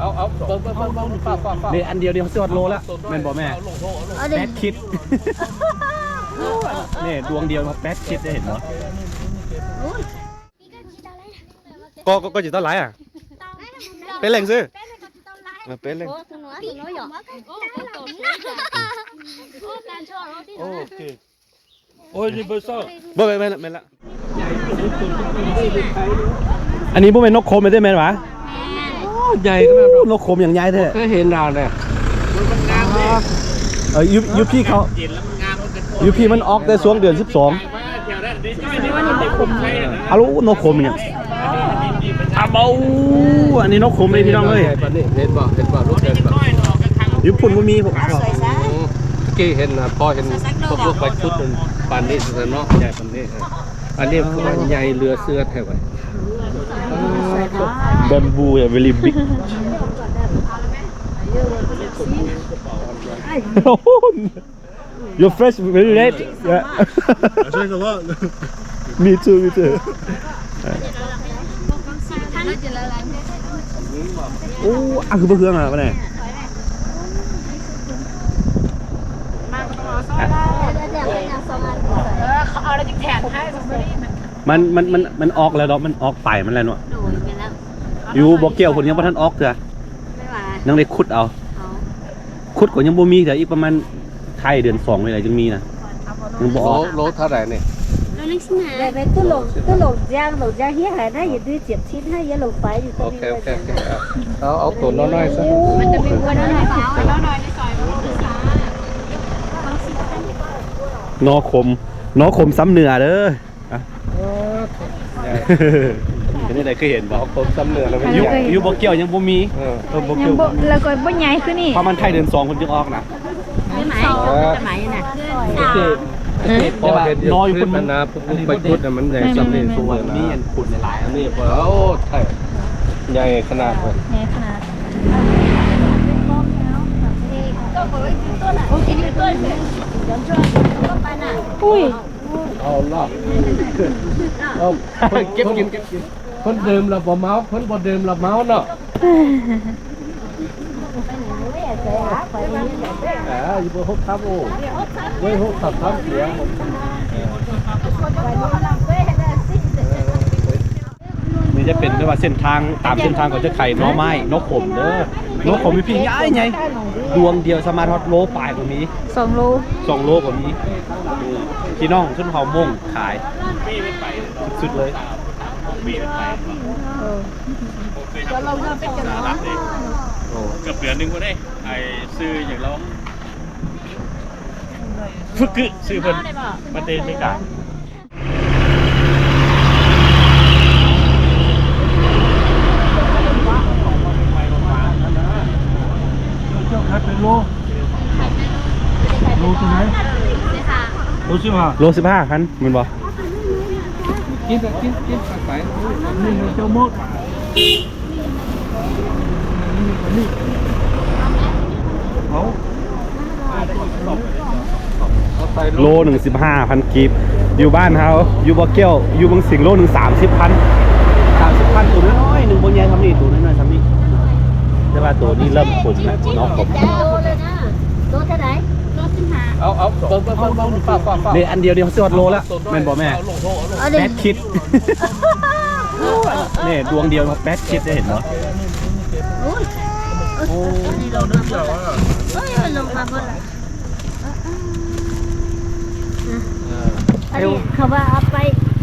ເອົາ ເອົາ ເບິ່ງ ເບິ່ງ ເບິ່ງ ເບິ່ງ ຟ້າວ ຟ້າວ ນີ້ອັນດຽວນີ້ເຮົາຊິຮອດໂລແລ້ວ ແມ່ນບໍ່ແມ່? ເອົາເດ້ ແປດຂີດ ນີ້ດວງດຽວມາແປດຂີດ ໄດ້ເຫັນບໍ່? ກໍ ກໍ ກໍຊິຕ້ອນຫຼາຍອ່ະ ເປັນແຫຼ່ງຊື້ ເອີ ເປັນແຫຼ່ງ ໂອເຄ. ໂອ້ຍ ນີ້ເບີສອງ ບໍ່ແມ່ນ ແມ່ນລະ ແມ່ນລະ ອັນນີ້ບໍ່ແມ່ນນົກຂົມເດ້ ແມ່ນຫວາ? ແມ່ນ ໂອ້ ໃຫຍ່ຂະໜາດ ໂອ້ ນົກຂົມຫຍັງໃຫຍ່ແທ້ ເຄີຍເຫັນດາວແລ້ວ ເອີ ຢູ່ ຢູ່ພີ້ເຂົາ ຢູ່ພີ້ມັນອອກແຕ່ຊ່ວງເດືອນສິບສອງ ອາໂລ ນົກຂົມຫຍັງ ອາເບົາ ອັນນີ້ນົກຂົມເດ້ພີ່ນ້ອງເອີຍ ປານນີ້ ເຫັນບໍ່ ເຫັນບໍ່ ລູກເຫັນບໍ່? ຢູ່ພຸ້ນບໍ່ມີ ອືມ ເມື່ອກີ້ເຫັນນະ ພໍເຫັນພວກ ພວກໄປຂຸດມັນປານນີ້ຊັ້ນເນາະ ໃຫຍ່ປານນີ້ ອັນນີ້ຄືວ່າໃຫຍ່ເຫຼືອເຊື່ອແທ້ຫວາ Bamboo very big โอ้โห Your face very red. Yeah. I drink a lot. Me too, me too. ໂອ້ ອາ ຄືບໍ່ເຄືອງອ່ະ ປານໃດ ມັນ ມັນ ມັນ ມັນອອກແລ້ວເນາະ ມັນອອກປາຍມັນແລ້ວເນາະ ໂດຍ ແມ່ນແລ້ວ ຢູ່ບໍ່ແກ້ວພຸ້ນຍັງບໍ່ທັນອອກເທື່ອ ແມ່ນຫວາ ຍັງໄດ້ຂຸດເອົາ ເອົາ ຂຸດກໍຍັງບໍ່ມີເທື່ອ ອີກປະມານທ້າຍເດືອນສອງນີ້ແຫຼະຈຶ່ງມີນະ ຍັງບໍ່ອອກ ໂລ ໂລເທົ່າໃດນີ້? ໂລໜຶ່ງສິບຫ້າ ແບບເປັນຕຸລົງ ຕຸລົງຈາງ ລົງຈາງເຮຍຫາຍນະ ຢ່າດື້ເຈັບຊິນໃຫ້ ຢ່າລົງໄປຢູ່ ໂອເຄ ໂອເຄ ໂອເຄ ເອົາ ເອົາໂຕນ້ອຍໆຊະ ມັນຈະມີຫົວນ້ອຍໆ ຫົວນ້ອຍໆໃນຊອຍ ໜໍ່ຂົມ ໜໍ່ຂົມຊຳເໜືອເດີ. ອ່ະ ເປັນຈັ່ງໃດ ເຄີຍເຫັນບໍ່? ຄົນຊຳເໜືອແລ້ວ ຢູ່ ຢູ່ບໍ່ກ່ຽວຍັງບໍ່ມີ ເອີ ເອີ ບໍ່ກ່ຽວ ແລ້ວກໍບໍ່ໃຫຍ່ຄືນີ້ ປະມານທ້າຍເດືອນສອງເພິ່ນຈຶ່ງອອກນະ ເດືອນສອງ ເອີ ຈະມາຢູ່ນະ ເດືອນສາມ ເພາະວ່ານ້ອຍພຸ້ນ ມັນ ມັນ ມັນ ມັນ ມັນ ມັນ ມັນ ມັນ ມັນ ມັນມີອັນຂຸດຫຼາຍໆ ອັນນີ້ ໂອ້ ໃຫຍ່ຂະໜາດ ໃຫຍ່ຂະໜາດ ອຸ້ຍ ເອົາລະ ເອົາ ເກັບ ເກັບ ເກັບ ເພິ່ນດື່ມແລ້ວບໍ່ເມົາ ເພິ່ນບໍ່ດື່ມແລ້ວເມົາເນາະ ອ່າ ຢູ່ບໍ່ຫົກທັບ ໂອ້ ເວີຍ ຫົກທັບ ທັບເສຍ ນີ້ຈະເປັນແບບວ່າເສັ້ນທາງ ຕາມເສັ້ນທາງກໍຈະຂາຍໜໍ່ໄມ້ ໜໍ່ຂົມເດີ ໜໍ່ຂົມມີພີ້ໃຫຍ່ໆ ດວງດຽວສາມາດຮອດໂລປາຍກໍມີ ສອງໂລ ສອງໂລກໍມີ ພີ່ນ້ອງຊົນເຜົ່າມົ້ງຂາຍສຸດໆເລີຍ ເອີ ໂອ້ ເກືອບເດືອນໜຶ່ງພຸ້ນເດ້ ໄອ້ຊື່ຫຍັງລາວ ຟຶກກຶ ຊື່ເພິ່ນ ມາແຕ່ອາເມລິກາ ເຈົ້າຂາຍເປັນໂລ ໂລເທົ່າໃດ? ໂລສິບຫ້າ ໂລສິບຫ້າພັນແມ່ນບໍ່? ກິນ ກິນ ກິນໄປ ນີ້ເຈົ້າໝົດ ນີ້ ເອົາ ໂລໜຶ່ງສິບຫ້າພັນກີບ ຢູ່ບ້ານເຮົາ ຢູ່ບໍ່ແກ້ວ ຢູ່ເມືອງສິງ ໂລໜຶ່ງສາມສິບພັນ ສາມສິບພັນ ໂຕນ້ອຍໆໜຶ່ງ ບໍ່ໃຫຍ່ສ່ຳນີ້ ໂຕນ້ອຍໆສ່ຳນີ້ ແຕ່ວ່າໂຕນີ້ເລີ່ມຂົມແລ້ວເນາະ ຂົມ ໂລເທົ່າໃດ? ໂລສິບຫ້າ ເອົາ ເອົາ ເບິ່ງ ເບິ່ງ ເບິ່ງ ຟ້າວ ຟ້າວ ນີ້ອັນດຽວນີ້ຊິຮອດໂລແລ້ວ ແມ່ນບໍ່ແມ່? ແປດຂີດ ນີ້ດວງດຽວມາແປດຂີດ ໄດ້ເຫັນບໍ່? ໂອ້ຍ ໂອ້ຍ ອັນນີ້ລົງມາເບິດລະ ເອີ ອັນນີ້ເຂົາວ່າເອົາໄປ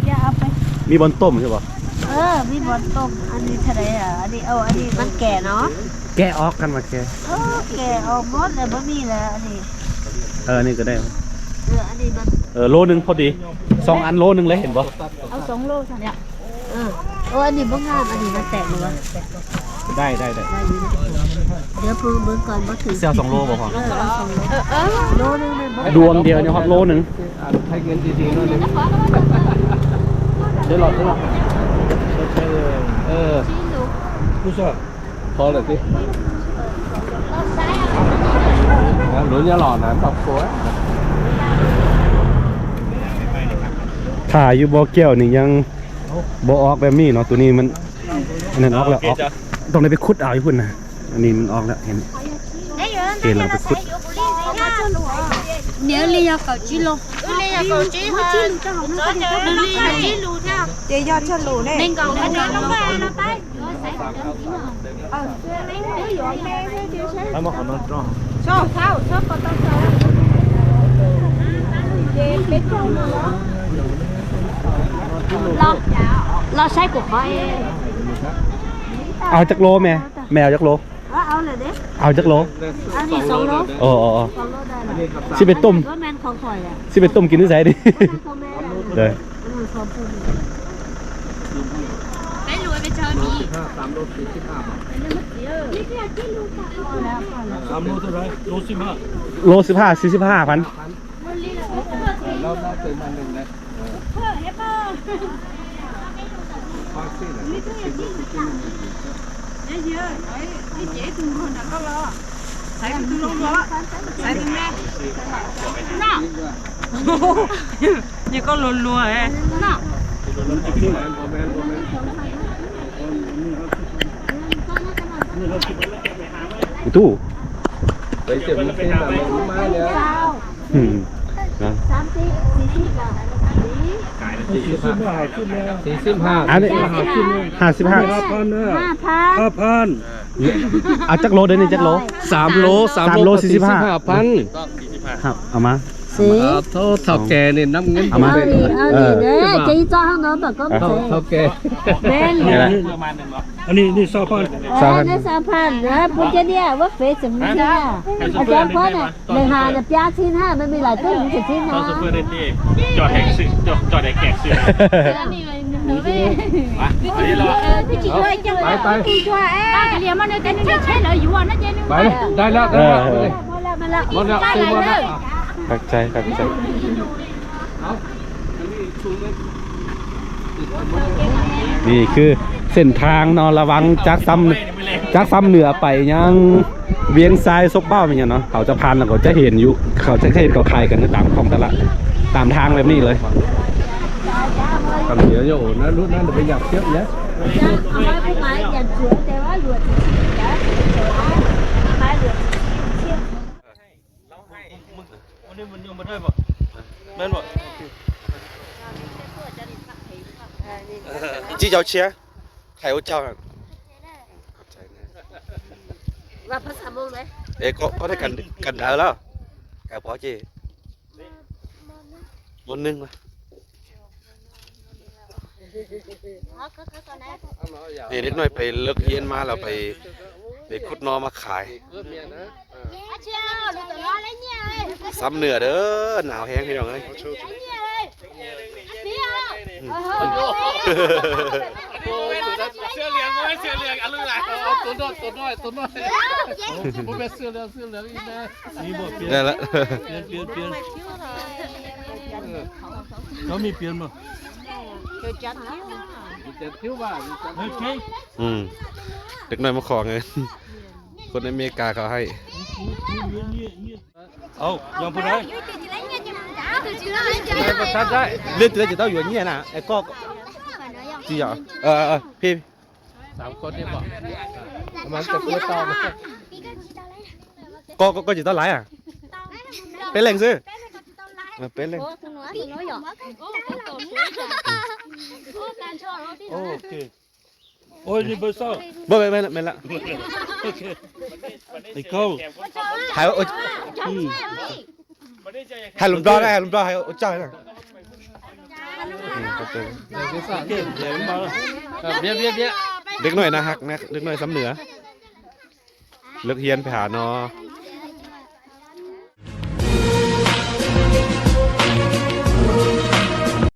ຢ່າເອົາໄປ ມີບ່ອນຕົ້ມໃຊ່ບໍ່? ເອີ ມີບ່ອນຕົ້ມ ອັນນີ້ເທົ່າໃດອ່ະ? ອັນນີ້ ເອົາ ອັນນີ້ມັນແກ່ເນາະ ແກະອອກ ຄັນວ່າແກະ ເອີ ແກະອອກໝົດແລ້ວ ບໍ່ມີແລ້ວ ອັນນີ້ ເອີ ອັນນີ້ກໍໄດ້ ເອີ ອັນນີ້ມັນ ເອີ ໂລໜຶ່ງພໍດີ ສອງອັນໂລໜຶ່ງເລີຍ ເຫັນບໍ່? ເອົາສອງໂລຊັ້ນ ເອີ ໂອ້ ອັນນີ້ບໍ່ງາມ ອັນນີ້ມັນແຕກບໍ່ວະ? ໄດ້ ໄດ້ ໄດ້ ໄດ້ຢູ່ ດຽວເບິ່ງກ່ອນ ບໍ່ຖືກ ຊິເອົາສອງໂລບໍ່ພໍ? ເອີ ເອົາສອງໂລ ເອີ ເອີ ໂລໜຶ່ງແມ່ນບໍ່? ດວງດຽວນີ້ຮອດໂລໜຶ່ງ ໃຫ້ເງິນດີໆໜ້ອຍໜຶ່ງ ເດີຫຼອດເດີຫຼອດ ເອີ ຜູ້ຊາຍ ພໍແລ້ວຕິ ລຸ້ນຢ່າຫຼອນນະ ຄອບຄົວ ຖ້າຢູ່ບໍ່ແກ້ວນີ້ຍັງບໍ່ອອກແບບນີ້ເນາະ ໂຕນີ້ມັນ ອັນນັ້ນອອກແລ້ວ ອອກ ຕ້ອງໄດ້ໄປຂຸດເອົາຢູ່ພຸ້ນນະ ອັນນີ້ມັນອອກແລ້ວ ເຫັນ ເຫັນແລ້ວໄປຂຸດ. ເອົາຈັກໂລແມ່? ແມ່ເອົາຈັກໂລ? ເອົາແລ້ວເດ້. ເອົາຈັກໂລ? ອັນນີ້ສອງໂລ. ເອີ ເອີ ເອີ ສອງໂລໄດ້ລະ. ຊິໄປຕົ້ມ ບໍ່ແມ່ນຂອງຂ້ອຍແຫຼະ. ຊິໄປຕົ້ມກິນຢູ່ໃສດີ? ບໍ່ແມ່ນຂອງແມ່. ເດີ. ເອີ ສອງໂລ. ໄປລວຍໄປເຈີມີ. ສາມໂລສີ່ສິບຫ້າບາດ. ສາມໂລເທົ່າໃດ? ໂລສິບຫ້າ. ໂລສິບຫ້າ ສີ່ສິບຫ້າພັນ. ຕູ້ ໄປເສຍເງິນຊື້ມາແລ້ວ. ອືມ ນະ ສາມສິບ ສີ່ສິບ ສີ່ສິບຫ້າ ສີ່ສິບຫ້າ ອັນນີ້ ຫ້າສິບຫ້າ ຫ້າພັນເດີ ຫ້າພັນ ຫ້າພັນ. ເອົາຈັກໂລເດ້ນີ້ ຈັກໂລ? ສາມໂລ ສາມໂລ ສາມໂລສີ່ສິບຫ້າພັນ. ເອົາມາ ເອີ ໂທ້ ເຖົ້າແກ່ນີ້ນຳເງິນ ເອົາມາ ເອົານີ້ ເອີ ເອົານີ້ເດີ ເອີ ເຈົ້າອີ່ຈ້ອຍເຮົາເນາະ ແບບກໍ ເຖົ້າ ເຖົ້າແກ່ ແມ່ນ ນີ້ແຫຼະ ປະມານໜຶ່ງເນາະ. ອັນນີ້ ນີ້ຊາວພັນ ຊາວພັນ ເອີ ຊາວພັນ ເອີ ຜູ້ຈະເດຍວ່າເຟສມີເທື່ອ ອາຈານພອນ ເລື່ອງຫານະ ປຽກຊີ້ນຫາ ມັນມີຫຼາຍຕົວ ມີແຕ່ຊີ້ນຫາ. ເຮົາຊຸບເຟີໄດ້ຕິ ຈອດໃຫ້ຊື້ ຈອດ ຈອດໃຫ້ແຂກຊື້. ໄປ ໄປ ໄປ ໄປ ໄປ ໄດ້ແລ້ວ ໄດ້ແລ້ວ ເອີ ໝົດແລ້ວ ຊື້ໝົດແລ້ວ. ຂອບໃຈ ຂອບໃຈ. ນີ້ຄືເສັ້ນທາງເນາະ ລະຫວ່າງຈາກຊຳ ຈາກຊຳເໜືອໄປຍັງວຽງຊາຍ ສົບເບົ້າ ແມ່ນຫຍັງເນາະ ເຂົາຈະຜ່ານແລ້ວກໍຈະເຫັນຢູ່ ເຂົາຈະເຫັນເຂົາຂາຍກັນຢູ່ຕາມທ້ອງຕະຫຼາດ ຕາມທາງແບບນີ້ເລີຍ. ຄຳເດຍໂຍນະ ລຸດນັ້ນໄປຢາກເຈັບເນາະ. ລາວໃຫ້ ມື້ ມື້ນີ້ມັນຍັງບໍ່ໄດ້ບໍ່ ແມ່ນບໍ່? ຈີ່ເຈົ້າເຊຍ ໄຂ່ໂອເຈົ້າ ຂອບໃຈນະ ວ່າພາສາມົ້ງເດ້. ເອ ກໍ ກໍໄດ້ກັນ ກັນດາລາວ ກະພໍເຈ ບົນໜຶ່ງວະ. ນີ້ເດັກນ້ອຍໄປເລີກຮຽນມາແລ້ວໄປ ໄປຂຸດໜໍ່ມາຂາຍ. ຊຳເໜືອເດີ ໜາວແຮງພີ່ນ້ອງເອີຍ. ເສື້ອເຫຼືອງ ບໍ່ແມ່ນເສື້ອເຫຼືອງ ອັນນັ້ນແຫຼະ ບໍ່ແມ່ນເສື້ອເຫຼືອງ ເສື້ອເຫຼືອງອີກແລ້ວ. ໄດ້ລະ ປ່ຽນ ປ່ຽນ ປ່ຽນ ເອີ ເຂົາມີປ່ຽນບໍ່? ອືມ ເດັກນ້ອຍມາຂໍເງິນ ຄົນອາເມລິກາເຂົາໃຫ້. ເອົາ ຍັງຜູ້ໃດ? ເລື່ອງຈະໄດ້ ຈະຕ້ອງຢູ່ນີ້ນະ ໄອ້ກໍ ຈີ່ເອີ ເອີ ເອີ ພີ່ ສາມຄົນນີ້ບໍ່? ປະມານຈັກຄົນຕໍ່? ກໍ ກໍ ກໍຈະຕ້ອງຫຼາຍອະ ເປັນແຫຼ່ງຊື້ ເປັນແຫຼ່ງ. ໂອເຄ ໂອ້ຍ ນີ້ເບີເກົ້າ ບໍ່ ແມ່ນ ແມ່ນລະ ແມ່ນລະ. ໂອເຄ ໄອ້ເກົ້າ ໃຫ້ ໂອ້ຍ ອືມ ໃຫ້ລົມດອນ ໃຫ້ລົມດອນ ໃຫ້ໂອເຈົ້ານະ. ອືມ ຂອບໃຈ ເດັກນ້ອຍໜ້າຮັກນະ ເດັກນ້ອຍຊຳເໜືອ ເລີກຮຽນໄປຫາໜໍ່.